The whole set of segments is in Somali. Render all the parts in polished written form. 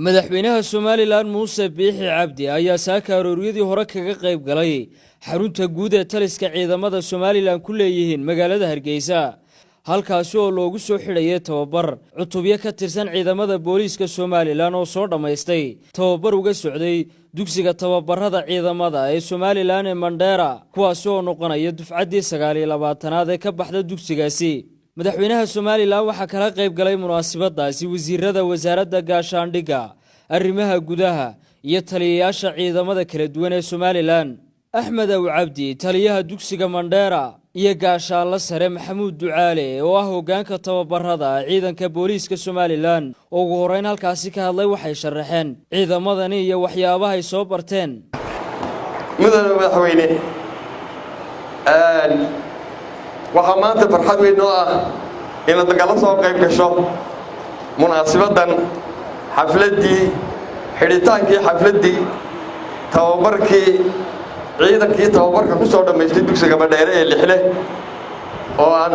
Madaxweynaha Somaliland Muuse Biixi Cabdi ayaa saaka arooryadii hore kaga qayb galay xarunta guud ee taliska ciidamada Somaliland ku leeyihiin magaalada Hargeysa, halkaasi oo loogu soo xidhayay tababar cutubyo ka tirsan ciidamada booliiska Somaliland oo soo dhammaystay tababar uga socday dugsiga tababarada ciidamada ee Somaliland ee Mandheera, kuwaasi oo noqonaya dufcaddii 29aad ee ka baxda dugsigaasi. Madaxweynaha Somaliland waxaa kala qayb galay munaasabadaasi wasiirada wasaaradda gaashaandhigga, arrimaha gudaha iyo taliyayaasha ciidamada kala duwan ee Somaliland. Axmed Aw Cabdi, taliyaha dugsiga Mandheera, iyo gaashaanla sare Maxamuud Ducaale oo ah hoggaanka tababarada ciidanka booliiska Somaliland oo ugu horreyn halkaasi ka hadlay, waxay sharaxeen ciidamadani iyo waxyaabahay soo barteen. Mudane madaxweyne, waxaa maanta farxad weyn noo ah inaad nagala soo qayb gasho munaasibaddan, xafladdii xidhitaankii, xafladdii tababarkii ciidankii tababarka ku soo dhammaystay dugsiga Madheere ee Lixle, oo aan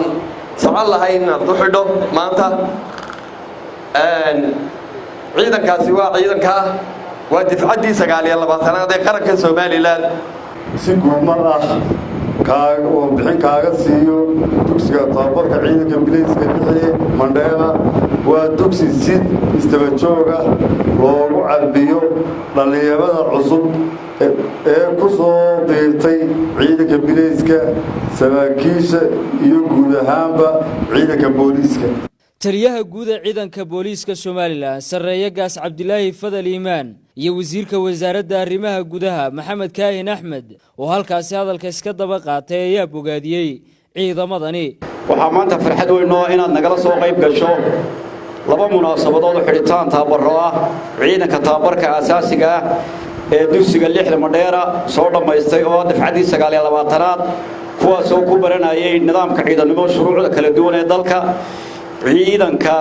socon lahayn inaad u xidho maanta. Ciidankaasi waa ciidankaa, waa difcaddii 29aad ee qaranka Somaliland. Si guudmar ah warbixin kaaga siiyo dugsiga tababarka ciidanka bilayska Lixle Mandheera, waa dugsi si isdaba jooga loogu carbiyo dhallinyarada cusub ee ku soo biirtay ciidanka bilayska, saraakiisha iyo guud ahaanba ciidanka booliiska. Taliyaha guud ee ciidanka booliiska Somaliland, sarreeye gaas Cabdilaahi Fadal Iimaan, iyo wasiirka wasaaradda arrimaha gudaha Maxamed Kaahin Axmed oo halkaasi hadalka iska daba qaatay ayaa bogaadiyey ciidamadani. Waxaa maanta farxad weyn oo inaad nagala soo qayb gasho laba munaasabadood oo xidhitaan tababaro ah ciidanka tababarka asaasiga ah ee dugsiga Lixda Madheera soo dhammaystay, oo dafcaddii 29aad, kuwaasoo ku baranayay nidaamka ciidannimo, shuruucda kala duwan ee dalka, ciidanka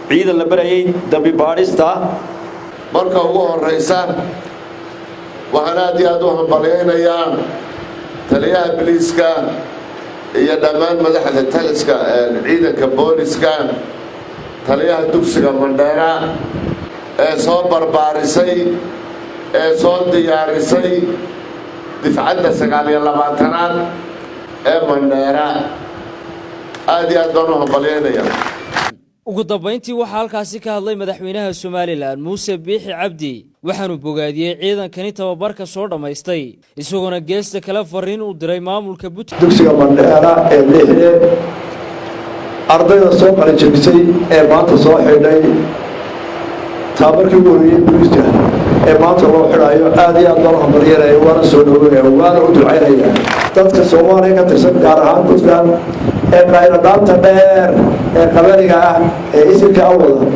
ciidan la barayay dambi baadhista. Marka ugu horraysa, waxaan aad iyo aad u hambalyaynayaa taliyaha biliiska iyo dhammaan madaxda taliska ciidanka booliska, taliyaha dugsiga Mandheera ee soo barbaarisay ee soo diyaarisay difcadda 29aad ee Mandheera. Aad iyo aad baan u hambalyaynayaa. Ugu dambayntii waxaa halkaasi ka hadlay madaxweynaha Somaliland Muuse Biixi Cabdi, waxaanu bogaadiyey ciidankani tababarka soo dhammaystay, isagoona geesta kale fariin u diray maamulka Puntland. Dugsiga Mandheera ee Lixle, ardayda soo qalinjabisay ee maanta soo xidhay tababarkii ugu horreeyey booliiska ee maanta loo xidhayo, aad iyo aad baan u hambalyanaya, waana soo dhaweynaya, waana u ducaynaya. Dadka Soomaaliya ka tirsan, gaar ahaan Puntland, ee qayladhaanta dheer ee qabaniga ah ee isirka awada,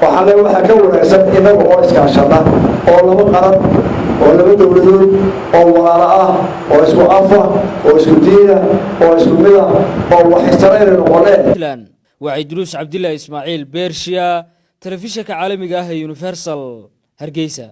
waxaa le waxaa ka wanaagsan innaga oo iskaashana, oo laba qaran oo laba dowladood oo walaalo ah oo isku afa oo isku diina oo isku mida oo waxisana inay noqoneen. Waa Cidruus Cabdilaahi Ismaaciil Beershiya, telefishanka caalamiga ah ee Universal, Hargeysa.